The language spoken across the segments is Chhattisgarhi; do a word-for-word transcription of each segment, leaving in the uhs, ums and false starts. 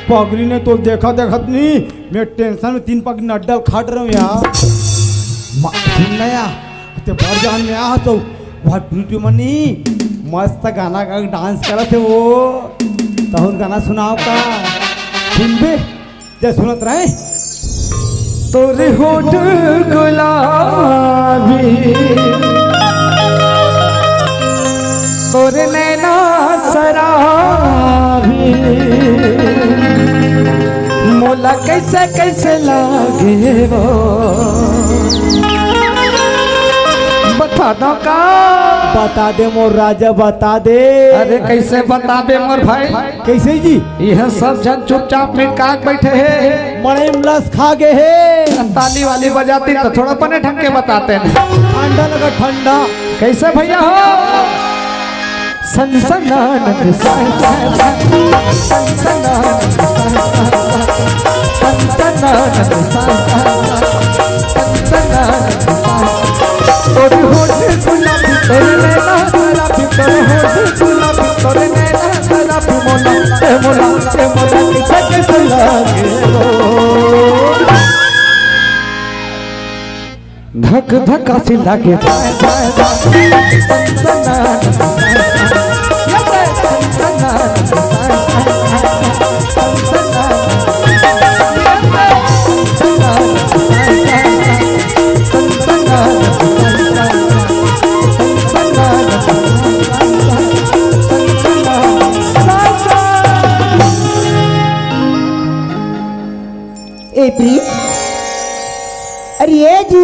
पगली ने तो देखा देखत नहीं, मैं tension में तीन पगली नड्डल खाट रहे हूँ यार। मा-, सुन ना यार, ते बड़ जान में आ तो वह beauty मनी मस्त गाना गा के dance करत हे वो। तहुन गाना सुनाव का? सुनबे? जय सुनत रहे। तोरे होठ गुलाबी, तोरे नैना शराबी, मोला कैसे कैसे लागे वो। बता दो का? बता दे मोर राजा, बता दे। अरे कैसे बताबे मोर भाई? कैसे जी? यह सब झन चुपचाप मिटका के बैठे हे। मड़ई में लस खा गे हे। ताली वाली बजाती तो थोड़ा अपने ढंग के बताते ना। ठंडा लगा, ठंडा। कैसे भैया हो? सनसनानंद सा, सा, सा, सनसनानंद सा, सा, सनसनानंद सा, सा, सा, सनसनानंद सा। तोर होठ गुलाबी, तोर नैना शराबी, तोर होठ गुलाबी, तोर नैना शराबी, मोला, ए मोला, ए मोला, कैसे कैसे लागे हो। धक धक आसी लागे। ए प्रीत, अरे ए जी।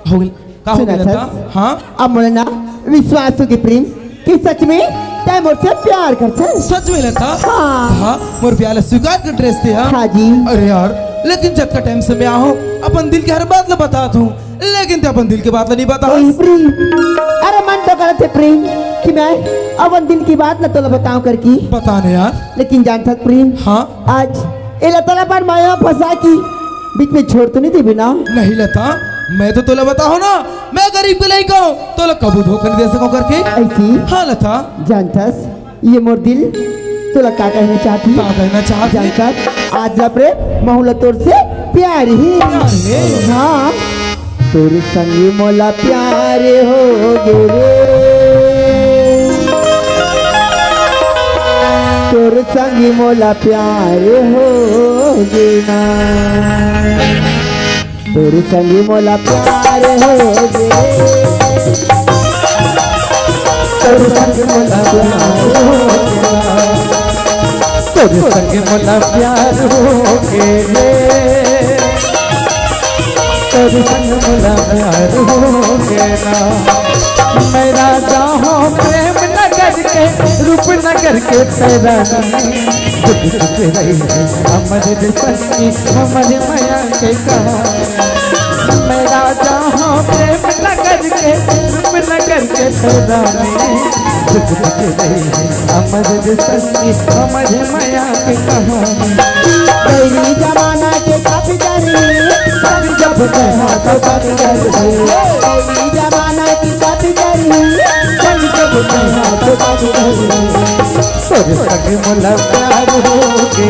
हो गइल। का हो सुना गइल था? था? हाँ? अब मोला ना विश्वास होगे प्रीत कि सच में तैं मोर से प्यार करथस। सच में लता? हाँ। हाँ, मोर प्यार ला स्वीकार कर डरेस ते, हाँ? हाँ जी। अरे यार, लेकिन जतका time से मैं आहूँ, अपन दिल के हर बात ला बतात हूँ, लेकिन तैं अपन दिल के बात ला नहीं बतात। ओए प्रीत, अरे मन तो करत हे प्रीत कि मैं अपन दिल की बात ला तोला बताऊं करके। बता ना यार। लेकिन जानथस प्रीत, हाँ? आज ए लता ला अपन माया फंसा के बीच में छोड़ तो नहीं देबे ना? नहीं लता, मैं तो तोला बताहूँ ना, मैं गरीब के लइका हूँ, तोला कभू धोखा नहीं दे सकूँ करके। ऐसी? हाँ लता। जानथस, ये मोर दिल तोला का कहना चाहत हे? का कहना चाहत हे? जानथस, आज ला प्रेम महू ला तोर से प्यार हे। प्यार हे। हाँ। तोर संग मोला प्यार होगे रे, तोर संग मोला प्यार होगे ना, तोर संग मोला प्यार होगे, तोर संग मोला प्यार होगे ना, तोर संग मोला प्यार होगे रे। तोर संग मोला प्यार होगे ना। मैं राजा हूँ प्रेम नगर के, रूपनगर के तैं रानी। जुग जुग रही है अमर रे संगी, हमर मया के कहानी। मैं राजा हूँ प्रेम नगर के, रूपनगर के तैं रानी। जुग जुग रही है अमर रे संगी, हमर मया के कहानी। पहली जमाना के काफी जानी, सब जब कहा तो बात कर दे। पहली जमाना के काफी जानी, सब जब कहा तो बात कर दे। तोर संग मोला प्यार होगे,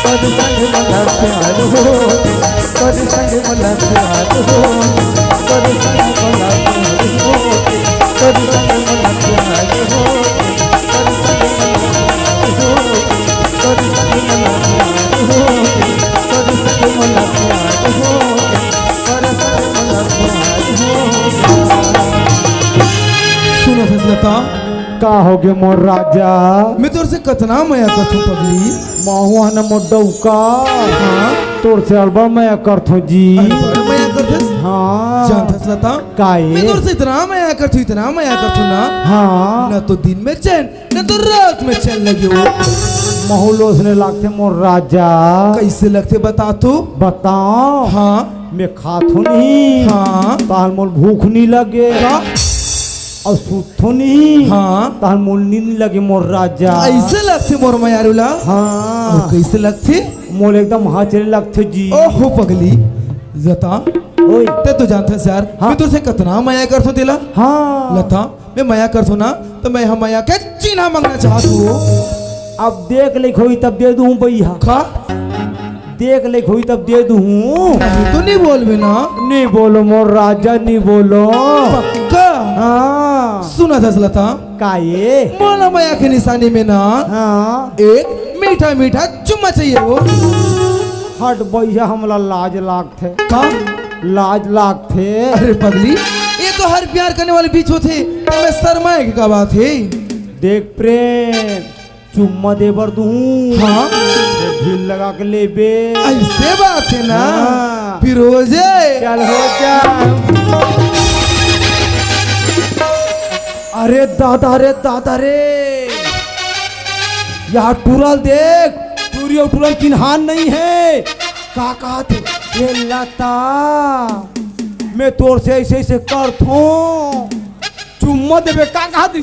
तोर संग मोला प्यार होगे। तोर संग मोला प्यार होगे, तोर संग मोला प्यार होगे, तोर संग मोला प्यार होगे, तोर संग मोला प्यार होगे, तोर संग मोला प्यार होगे, तोर संग मोला प्यार होगे, तोर संग मोला प्यार होगे। सुनथस लता? का होगे मोर राजा? मैं तोर से कतना मया करथों पगली। महू हन मोर डउका। हाँ। तोर से अब्बड़ मया करथों जी। अब्बड़ मया करथस? हाँ। जानथस लता? काहे? मैं तोर से इतना मया करथों, इतना मया करथों ना। हाँ। न तो दिन में चैन, न तो रात में चैन लगे हो। महू ल ओसने लागथे मोर राजा। कैसे लगथे बता तो? बताओ। हाँ। मैं खाथों नहीं। हाँ। तहान मोला भूख नहीं लगे। का? अउ सूतथों नहीं। हाँ। तहान मोला नींद नहीं लगे मोर राजा। ऐसे लगथे मोर मयारू ला? हाँ। अउ कैसे लगथे? मोला एकदम हाँचरे लगथे जी। ओहो पगली, लता, ओए। तैं तो जानथस यार, हाँ। मैं तोर से कतना मया करथों तेला। हाँ। लता, मैं मया करथों ना, त मैं ह मया के चिन्हा मांगना चाहत हूँ। अब देख ले होई तब दे दूँ भैया। का? देख ले होई तब दे दूँ। नहीं तो नहीं बोलबे ना। नहीं बोलो मोर राजा, नहीं बोलो। पक्का? हाँ। सुनत हस लता। का ये? मोला मया के निशानी में ना हाँ। एक मीठा मीठा चुम्मा चाहिए वो। हट भैया, हमला लाज लागथे। का? लाज लागथे। अरे पगली, ये तो हर प्यार करने वाले बीच होथे, तो मैं शर्माए के का बात है? देख प्रेम, चुम्मा दे बर दूँ। हाँ। ढील लगा के लेबे। ऐसे बात है ना? हाँ। फिर हो जाए। चल हो जा। अरे दादा रे, दादा रे, यार टूरा ल देख, टूरी अउ टूरा ल चिन्हान नहीं है। का कहत हे? ए लता, मैं तोर से ऐसे ऐसे करथों, चुम्मा देबे, का कहत हे?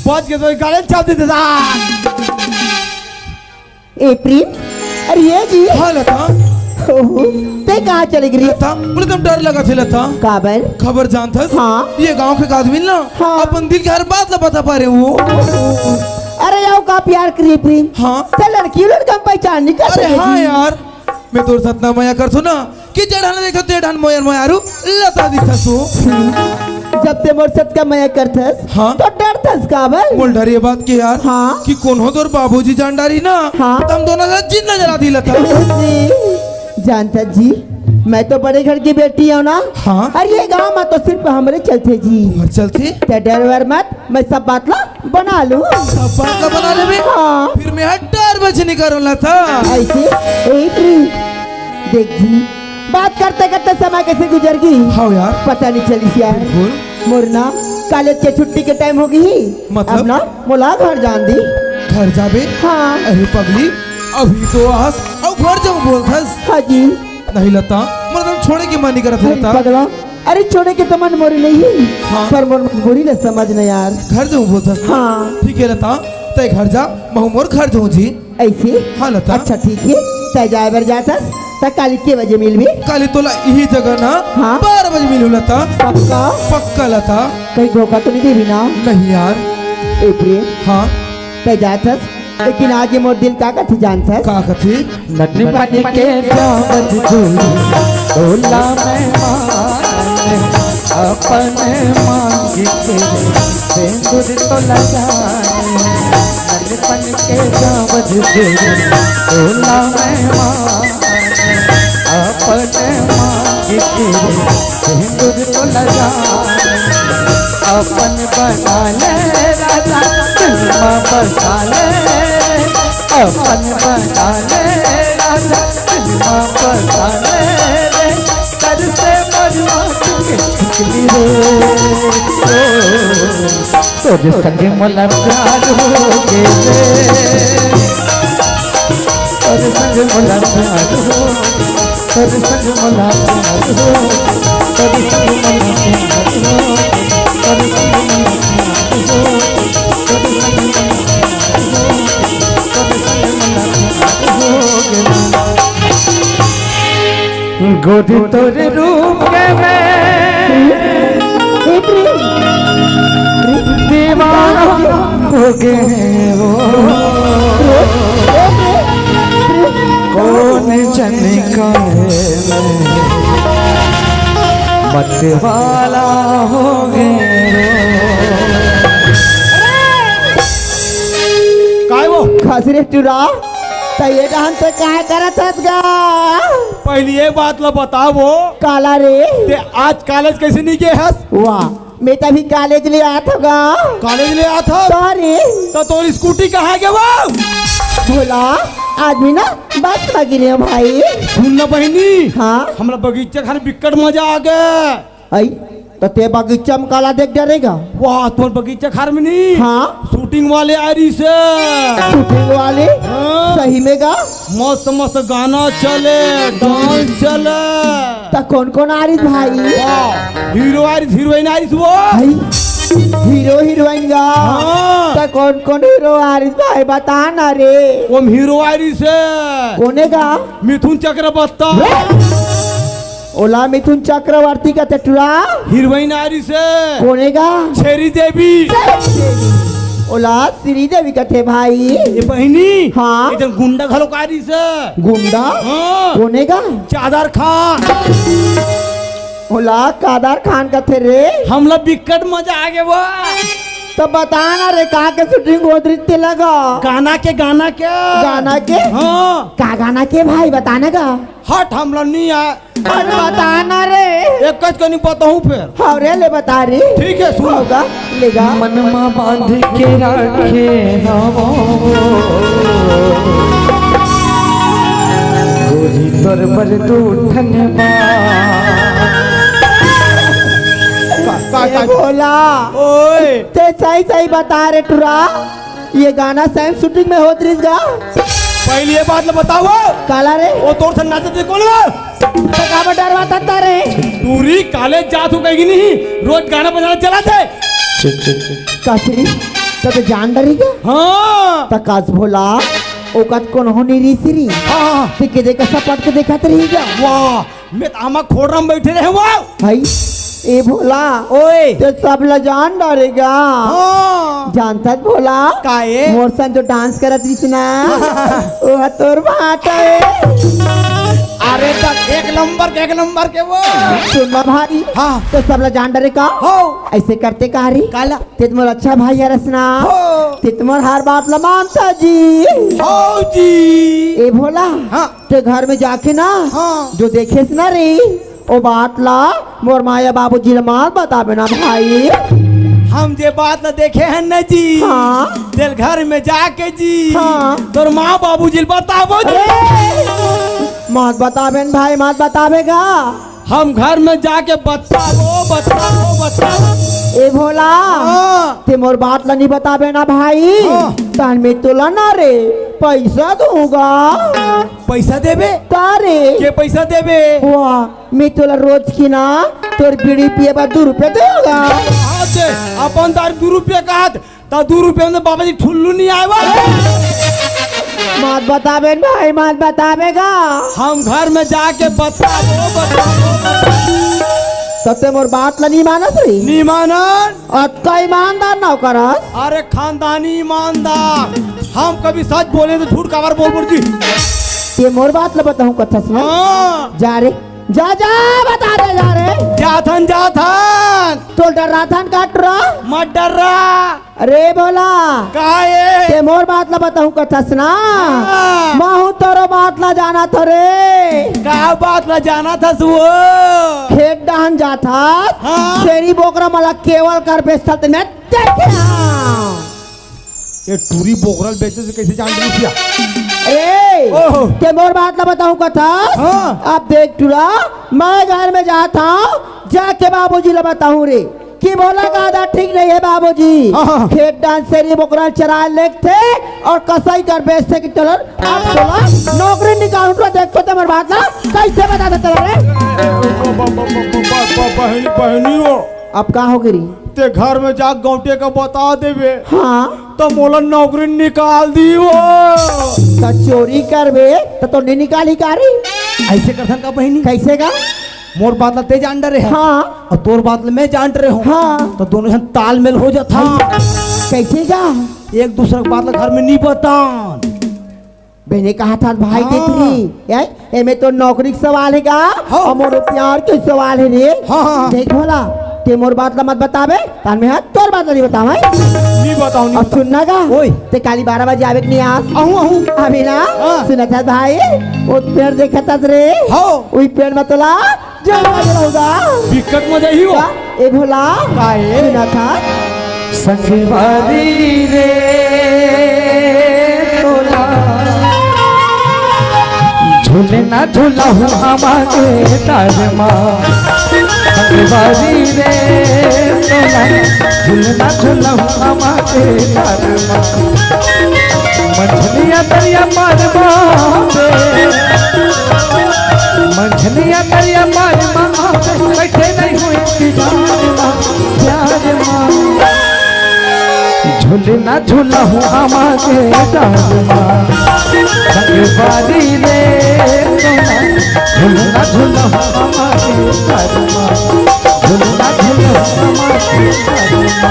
बच के तो गाले चाप दे दादा। ए प्रेम, अरे ये जी। हाँ लता। ओहो, ते कहाँ चले गई? लता, मोला एकदम डर लगथे लता। काबर? खबर जानथस? हाँ। ये गांव के आदमी ना हाँ। अपन दिल के हर बात ला बता पारे वो। अरे आओ का प्यार करी प्रेम। हाँ। ते लड़की लड़का पहचान नहीं कर अरे सके हाँ जी। यार, मैं तोर से अतना मया करथों ना, कि जेड़हन देखो तेड़हन मोयर मोयारू लता दिखथस हो। जब ते मोर से अतका मया करथस, हाँ। तो डरथस काबर? मोला डर ये बात के यार, हाँ। कि कोनो तोर बाबूजी जान डारी ना, हाँ। त हम दोनों ला जिंदा जला दी लता। जी, जानथस जी, मैं तो बड़े घर की बेटी हूँ ना। हाँ। अरे ये गांव में तो सिर्फ हमरे चलथे जी। हमर चलथे? ते डर वर मत, मैं सब बात ला बना लूँ। सब बात ला बना लेबे? हाँ। फिर मैं हर डर बच नहीं करूँ लता। ऐसे? ए प्रेम, देख जी, बात करते करते समय कैसे गुजर गई। हाँ यार। पता नहीं चलिस यार। बिल्कुल। मोर ना कॉलेज के छुट्टी के टाइम हो गई। मतलब? अब ना मोला घर जान दी। घर जाबे? हाँ। अरे पगली, अभी तो आस अउ घर जाऊँ बोलथस। हाँ जी। नहीं लता, मोर एकदम छोड़े के मन नहीं करत अरे लता। पगला, अरे छोड़े के तो मन मोर नहीं, हाँ। पर मोर मजबूरी ला समझ न यार। घर जाऊँ बोलथस? हाँ। ठीक है लता, ते घर जा, महूँ मोर घर जाऊँ जी। ऐसे? हाँ लता। अच्छा ठीक है, ते जाए बर जाथस, त काली के बजे मिलबे? काली तोला इही जगह ना हाँ। बारह बजे मिलूँ लता। पक्का? पक्का लता। कहीं धोखा तो नहीं देबे ना? नहीं यार। ए प्रेम। हाँ। ते जाथस, लेकिन आज ये मोर दिल का कथी जानथस? का कथी? नन्नी बन के जावत झूली, डोला में मान, अपन मांगी के सिंदूर तो लगा। नन्नी बन के जावत झूली, डोला में मान, अपन मांगी के सिंदूर तो लगा। अपन बना ले राजा, दिल में बसा ले। अपन बना ले राजा, दिल में बसा ले रे। सर से मरवा के छिकली रे। ओ, तोरे संग मोला प्यार हो गे रे। तोरे संग मोला प्यार हो, तोरे संग मोला प्यार हो, तोरे संग मोला प्यार हो, तोरे संग मोला प्यार हो, तोरे संग मोला प्यार हो, तोरे संग मोला प्यार हो गे। गोरी तोरे रूप के मैं दीवाना हो गे हो। कौन जनी काहे में मत वाला हो गे हो। काय वो? खसरे टुरा, त ये डहन से काय करत हस गा? पहली ये बात ला बताओ। काला रे? ते आज कॉलेज कैसे नहीं गए हस? वाह, मैं तभी कॉलेज ले आत हूँ गा। कॉलेज ले आत हस? का रे? तो तोर स्कूटी कहाँ गे वो? भोला, आदमी ना बस में गिरे हो भाई। सुन ना बहिनी। हाँ? हमरा बगीचा खाने बिकट मजा आ गया। आई, तो ते बगीचा में काला देख डरेगा? वाह, तोर बगीचा खार में नहीं। हाँ। शूटिंग वाले आ रही से। शूटिंग वाले? हाँ। सही में गा? मस्त मस्त गाना चले, डांस चले। त कौन कौन आ रही भाई? वाह, हीरो आ रही, हीरोइन आ रही वो। भाई, हीरो हीरोइन गा? हाँ। त कौन कौन हीरो आ रही भाई, बता ना रे। वो हीरो आ रही से। कोने गा? मिथुन चक्रवर्ती। ओला मिथुन चक्रवर्ती कथे टुरा। हीरोइन आरी से। कोने का? छेरी देवी। ओला श्री देवी कथे भाई। ये बहिनी। हाँ। ये जन गुंडा घलो कारी से। गुंडा? हाँ। कोने का? चादर खान। ओला कादर खान कथे रे। हमला बिकट मजा आ गे वो। तो बता ना रे, कहाँ के शूटिंग होत रहिस तेला गा? गाना के, गाना के। गाना के? हाँ। का गाना के भाई, बता ना गा। हट, हमला नहीं आ। अरे बता ना रे। एक कच कनी बताहूँ फेर। हाँ रे, ले बता रे। ठीक है, सुन। होगा, लेगा। मन मा बांध के रखे हवो। गोरी तोर बर दू ठन बात। का, का, ए का? भोला। ओए। ते सही सही बता रे टुरा। ये गाना सेम शूटिंग में होत रहिस गा। पहली ये बात ल बताओ। काला रे? वो तोर संग नाचत हे कोन गा? त काबर डरवाथस रे? टूरी काले जात हो कहीं नहीं, रोज गाना बजाना चला थे। चुप, चुप, चुप। कसरी, त तो जान डरी गा? हाँ। त कस भोला, ओकत कोनो नहीं रहिस री। हाँ। ते के देखा सपट के देखत रही गा। वाह, मैं तो आमा खोड़रा में बैठे रहे वो। हई, ए भोला, ओए। ते सब ला जान डारेगा। हाँ। जानथस भोला? काए? मोर संग जो डांस करत रहिस ना, वो तोर भांटा हे। अरे त एक नंबर के, एक नंबर के वो। सुन ना भाई, हाँ। ते सब ला जान डारेगा। हो। ऐसे करते का रे? काला? ते तो मोर अच्छा भाई हरस ना। हो। ते तो मोर हर बात ला मानथस जी। हो जी। ए भोला। हाँ। ते घर में जाके ना, हाँ। जो देखेस ना रे, ओ बात ला मोर माया बाबूजी ला मत बताबे ना भाई। हम जे बात ला देखे हन ना जी, हाँ। तेला घर में जाके जी, हाँ। तोर माँ बाबूजी ला बताबो जी। अरे, मत बताबे ना भाई, मत बताबे गा। हम घर में जाके बताबो, बताबो, बताबो। ए भोला, हाँ। ते मोर बात ला नहीं बताबे ना भाई, हाँ। तहन मैं तोला ना रे पैसा दूंगा। पैसा देबे? का रे? के पैसा देबे? वाह, मैं तोला रोज की ना तोर बीड़ी पिए बर दू रुपया दूंगा। हाँ, दे, अपन दार दू रुपया का हाथ, त दू रुपया में बाबा जी ठुल्लू नहीं आए बा। मत बताबे न भाई, मत बताबे गा। हम घर में जाके बताबो, बताबो, बताबो। त ते मोर बात ला नहीं मानस रे? नहीं मानन। अतका ईमानदार नौकर हस। अरे खानदानी ईमानदार, हम कभी सच बोले तो झूठ काबर बोल बोल जी। ते मोर बात ला बताहूँ कथस ना। हाँ। जा रे, जा, जा, बता दे, जा रे। जाथन, जाथन। तोला डर्राथन का टुरा? मत डर्रा। अरे भोला। का ए? ते मोर बात ला बताहूँ कथस ना। हाँ। महूँ तोरो बात ला जानथों रे। का बात ला जानथस वो? खेत डहन जाथस। हाँ। छेरी बोकरा मन ला केवल कर बेचथस ते मैं देखे हँव। ये टूरी बोकरा ल बेचे से कैसे जान रही थी? अरे, ओहो। ते मोर बात ला बताहूँ कथस? हाँ। अब देख टुरा, मैं घर में जाथँव, जाके बाबूजी ला बताहूँ रे। कि भोला का आदत ठीक नहीं है बाबूजी। हाँ, हाँ। खेत डहन छेरी बोकरा चराय ल लेगथे अउ कसई कर बेचथे कि चलो, अब तोला नौकरी निकालहूँ। देखो ते मोर बात ला, कैसे बता देता रे? ब-, ब-, ब-, बहनी, बहनी हो। अब का हो गे री? ते घर में जा गौंटे का बता देबे। हाँ। त मोला नौकरी निकाल दी वो। त चोरी करबे त तो नहीं निकाली का रे? ऐसे करथन का बहनी? कैसे का? मोर बात ला ते जान डरे है। हाँ। अउ तोर बात ला मैं जान डरे हूँ। हाँ। त दोनों झन तालमेल हो जात है। हाँ। कैसे का? एक दूसरा के बात ला घर में नहीं बतान। बहने कहा था भाई हाँ। देख ली, ए, एमे तो नौकरी के सवाल है का? हाँ। अउ मोर प्यार के सवाल है रे। हाँ, हाँ, हाँ। देख भोला, ते मोर बात ला मत बताबे, तान में हाथ तोर बात ला नहीं बतावे। नहीं बताऊँ, नहीं अब बताऊँ। सुनना का? ओए। ते काली बारह बजे आवे के नहीं आस? आहूँ, आहूँ। अभी ना? हाँ। सुनत हस भाई, वो पेड़ देखत हस रे। हाँ। वही पेड़ में तोला जलवा जलाऊंगा। बिकट मजा ही हो। का? ए भोला। का ए? सुनत हस? संगवारी रे तोला झुलना झुलाहूँ हमारे तारमा। संगवारी रे तोला झुलना झुलाहूँ हमारे तारमा। मंझनिया दरिया मारमा बे, मंझनिया दरिया मारमा बे, बैठे नहीं हुई इंतजार मा, प्यार मा। झुलना झुलाहूँ हमारे तारमा। संगवारी रे तोला झुलना झुलना हमारे करमा, झुलना झुलना हमारे करमा।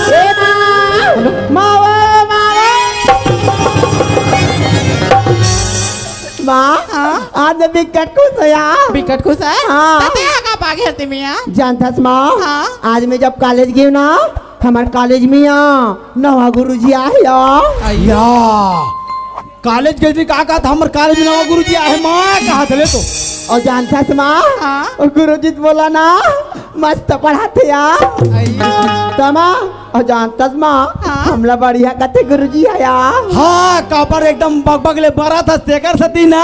ए माँ, माँ, ओ माँ। माँ, हाँ? आज मैं बिकट खुश हों यार। बिकट खुश हे? हाँ। त तें हा का पागे हस तेमे हा? जानथस माँ, हाँ? आज मैं जब कॉलेज गेंव ना, हमर कॉलेज में यार नवा गुरुजी आहे यार। अइया। कॉलेज गेंव त का कहत, हमर कॉलेज में नवा गुरुजी आहे माँ, कहत ले तो। अउ जानथस माँ, हाँ? ओ गुरुजी त मोला ना मस्त पढ़ाथे यार। अइया। त माँ, अउ जानथस माँ, हाँ? हमला बढ़िया कथे गुरुजी हा यार। हाँ, काबर एकदम बगबग ले बरत हस तेकर सेती ना।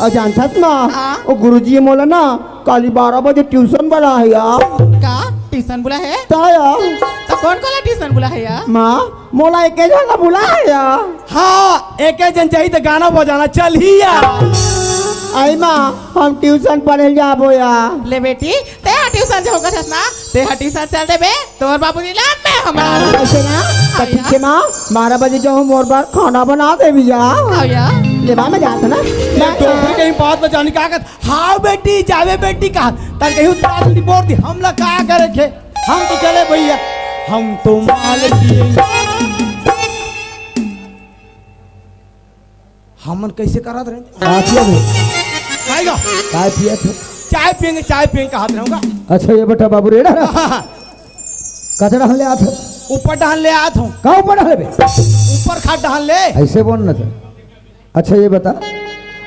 अउ जानथस माँ, हाँ? ओ गुरुजी मोला ना काली बारह बजे ट्यूशन बुलाय हे यार। का? ट्यूशन बुलाय हे? त यार। त कोन कोन ला ट्यूशन बुलाय हे यार? माँ, मोला एके झन ला बुलाय हे यार। हाँ, एके झन जाही त गाना बजाना चलही यार। अई माँ, हम ट्यूशन पढ़े ल जाबो यार। ले बेटी, तें हा ट्यूशन जाहूँ कथस ना, तें हा ट्यूशन चल देबे, तोर बाबूजी ला मैं हमला। अइसे ना, त हाँ ठीक हे यार। माँ, बारह बजे जाहूँ, मोर बर खाना बना देबे यार। हाँ यार। ले माँ, मैं जात हों ना। ये डोकरी कहीं बात न जानी का कहत, हाँ बेटी, जाबे बेटी कहा, तब कहीं उतार ली बोल दी, हमला का करे थे, हम तो चले भइया, हम तो माल पिए। हमन कइसे करत रहे? का पियत हे? काय गा? काय पियत हे? चाय पिएंगे, चाय पिएंगे कहत रहे होगा। अच्छा, ये बेटा बाबू रे, हाँ, हाँ। कचरा हले आत हे? ऊपर डहन ले आत हों। का ऊपर डहन ले बे? ऊपर खाट डहन ले। अइसे बोल ना था। अच्छा, ये बता,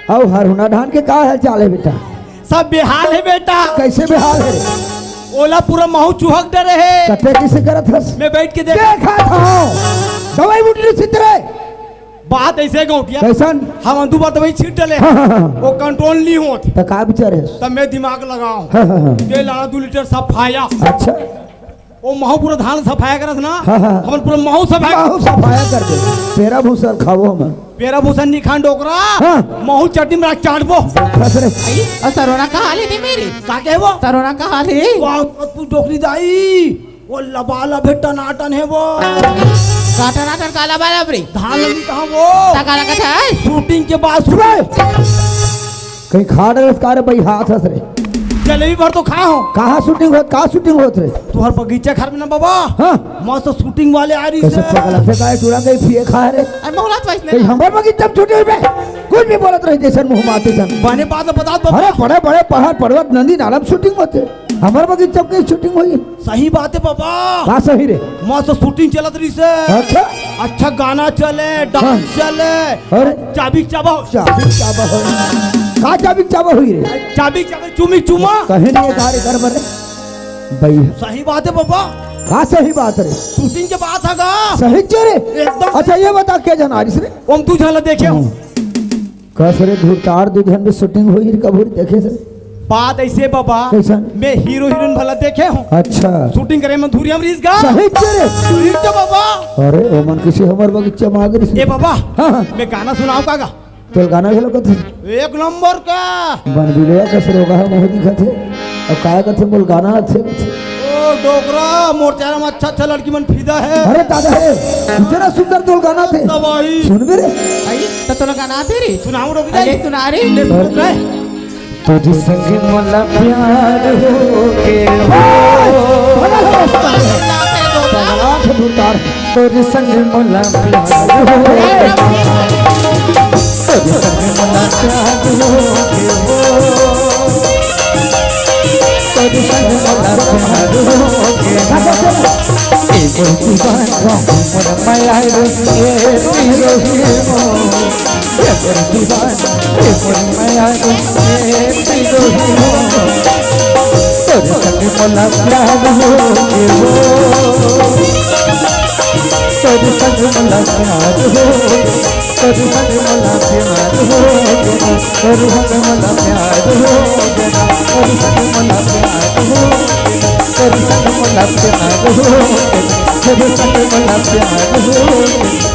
अउ हरहुना धान के का हाल चाल हे बेटा? सब बेहाल हे बेटा। कइसे बेहाल हे? ओला पूरा महू चुहक डरे हे। कते कइसे करत हस? मैं बइठ के देख देखत हों। दवई बूटी छितरे। बात अइसे गौंटिया। कइसन? हम दू बार दवई छित डले। हाँ, हाँ, हाँ। ओ कंट्रोल नइ होत। त का बिचारे हस? त मैं दिमाग लगावं। हाँ, हाँ, हाँ। ये लाना दू लीटर सफाया। अच्छा। ओ महू पूरा धान सफाया करत ना, हाँ, हाँ। हमन पूरा महू सफाया महू सफाया कर दे। पेरा भूसा ल खाबो हमन। पेरा भूसा नइ खान डोकरा, हाँ। महू चटनी में चाटबो। बस रे। अई, अउ सरोना का हाल हे रे मेरे? का कहे वो? सरोना का हाल हे? वाह, तू डोकरी दाई, वो लबालब हे, टनाटन हे वो। का टनाटन, का लबालब रे? धान लगी कहाँ वो? त का लगत हे? शूटिंग के बाद सुबह। कहीं खा डरस का रे बइहात हस रे? जलेबी भर तो खाय हों। कहाँ शूटिंग होत, का शूटिंग होत रे? तुंहर बगीचा खार में ना बाबा। हाँ। मस्त शूटिंग वाले आय रहिस कइसे हे। पगला थे काय टूरा कहीं पिए खाय रे? अरे मोहलत वइसने कहीं ना। हमर बगीचा में शूटिंग होही बे? कुछ भी बोलत रहे जइसन मुँह माते सन। बने बात ल बतात बाबा। अरे बड़े बड़े पहाड़ पर्वत नदी नाला में शूटिंग होथे। हमर बगीचा में कहीं शूटिंग होही? सही बात हे बाबा। का सही रे? मस्त शूटिंग चलत रहिस हे। अच्छा। अच्छा गाना चले, डांस हाँ। चले। अरे। चाबी चाबा हो। चाबी चाबा हो। का चाबी चाबा होही रे? चाबी चाबा चुमी चुमा। कहीं नइ हे का रे घर बर रे। बई। सही बात हे बाबा। का सही बात रे? शूटिंग के बात हे गा। सही च रे। एकदम। अच्छा ये बता के झन आय रहिस रे? ओम दू झन ला देखे हों। हाँ। कस रे धुरतार दू झन में शूटिंग होही रे कभू रे देखे हस? बात अइसे बाबा। कइसन? मैं हीरो हीरोइन भला देखे हों। अच्छा। शूटिंग करे में धुरिया में रहिस गा। सही च रे। सही च बाबा। अरे ओमन कइसे हमर बगीचा में आगे रहिस? ए बाबा। हाँ, हाँ। मैं गाना सुनावं का गा? तोला गाना घलो कथे? एक नंबर का। बन बिलवा कस रोगा हे, मोह दिखत हे। अउ काय कथे, मोला गाना आथे कथे। ओ डोकरा, मोर चेहरा में अच्छा अच्छा लड़की मन फिदा हे। अरे दादा रे, इतना सुंदर तोला गाना आथे। तबाही। सुनबे रे। अई, त तोला गाना आथे रे? सुनावं डोकरी दाई। अरे सुना रे। ले सुन रे। तुझ संग मोला प्यार हो के हो। पगला थे धुरतार। तोर संग मोला प्यार हो गे। तोर संग मोला प्यार हो गे हो। तोर संग मोला प्यार हो गे। ए मोर दीवाना, मोर मयारू, ए हीरो हीरो। ए मोर दीवाना, ए मोर मयारू, ए हीरो हीरो। तोर संग मोला प्यार हो गे हो। तोर संग मोला प्यार हो गे, तोर संग मोला प्यार हो गे, तोर संग मोला प्यार हो गे, तोर संग मोला प्यार हो गे, तोर संग मोला प्यार हो गे,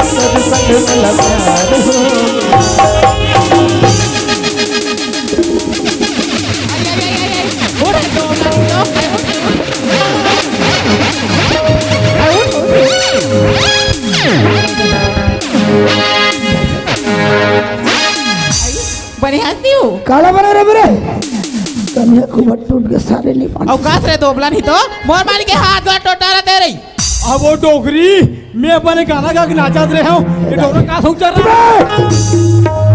तोर संग मोला प्यार हो गे, तोर संग मोला प्यार हो गे। कनिहा खूब टूट के सारे नहीं पाना। अउ कास रे दोबला नहीं तो मोर मारी के हाथ गोड़ टोटा रहते रही। अब वो डोकरी, मैं अपने गाना गा के नाचत रहे हूँ, ये डोकरा का सोच रहा है?